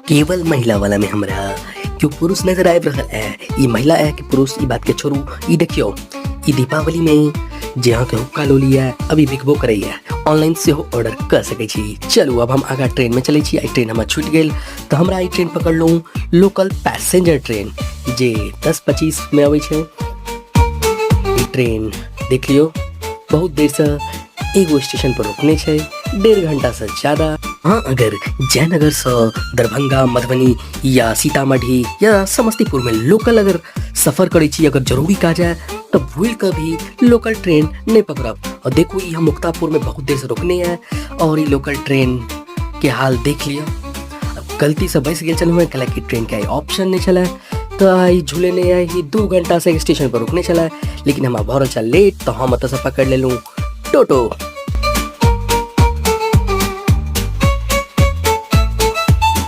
केवल महिला वाला में हमरा केओ पुरुष नजर आबि रहल है। ई महिला है कि पुरुष, ई बात के छोड़ू। ई देखियो, ई दीपावली में जे अहाँके हुक्का लोली है, अभी बिकबो करैया, ऑनलाइन सेहो ऑर्डर कर सकै छी। चलू, अब हम आगाँ ट्रेन में चलै छी। आई ट्रेन हमरा छूटि गेल, तऽ हमरा ई ट्रेन पकड़लहुँ, लोकल पैसेंजर ट्रेन, जे 10:25 में अबै छै। ई ट्रेन देख लियौ, बहुत देरसँ एगो स्टेशन पर रुकने छै, 1.5 घंटासँ ज्यादा। हाँ, अगर जयनगरसँ दरभंगा, मधुबनी या सीतामढ़ी या समस्तीपुरमे लोकल अगर सफर करै छी, अगर जरूरी काज है, तऽ भूलि कऽ भी लोकल ट्रेन नहि पकड़ब। और देखू, ई हम मुक्तापुरमे बहुत देरसँ रुकने है और ई लोकल ट्रेन के हाल देख लिअ। अब गलतीसँ बैस गेल छलहुँ हेँ, कैलाकि ट्रेनके आइ ऑप्शन नहि छलै, तऽ आइ झूलेने आइ ई 2 घंटासँ स्टेशन पर रुकने छलै। लेकिन हमरा भऽ रहल छल लेट, तऽ हम एतऽसँ पकड़ि लेलहुँ टोटो।